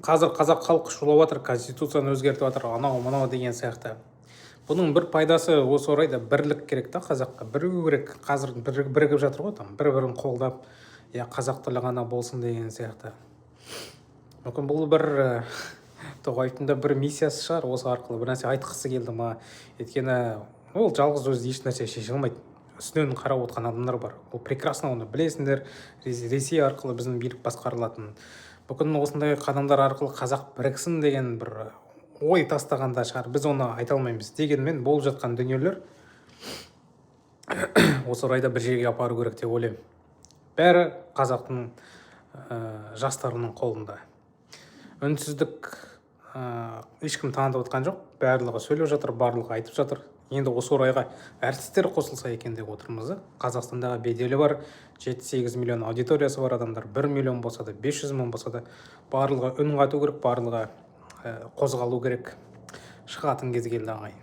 Қазір қазақ халқы шулап жатыр, конституцияны өзгертіп жатыр, анау мынау деген сияқты. Бұның бір пайдасы, осы орайда бірлік керек та, қазаққа бірігу керек. Қазір бірігіп жатыр ғой, там бір бірін қолдап, иә, қазақ тілі ғана болсын деген сияқты. Мүмкін, бұл бір Тоқаевтың да бір миссиясы шығар, осы арқылы бір нәрсе айтқысы келді ма? Өйткені ол жалғыз өзі еш нәрсе шеше алмайды, үстінен қарап отырған адамдар бар, ол прекрасно оны білесіңдер. Ресей арқылы біздің билік басқарылатын. Мүмкін, осындай қадамдар арқылы қазақ біріксін деген бір ой тастаған да шығар, біз оны айта алмаймыз. Дегенмен болып жатқан дүниелер осы орайда бір жерге апару керек деп ойлаймын. Бәрі қазақтың жастарының қолында. Үнсіздік ешкім танытып отқан жоқ, барлығы сөйлеп жатыр, барлығы айтып жатыр. Енді осы орайға әртістер қосылса екен деп отырмыз да. Қазақстандағы беделі бар, 7-8 миллион аудиториясы бар адамдар, 1 миллион болса да, 500 мың болса да, барлығы үн қату керек, барлығы қозғалу керек. Шығатын кез келді, ағайын.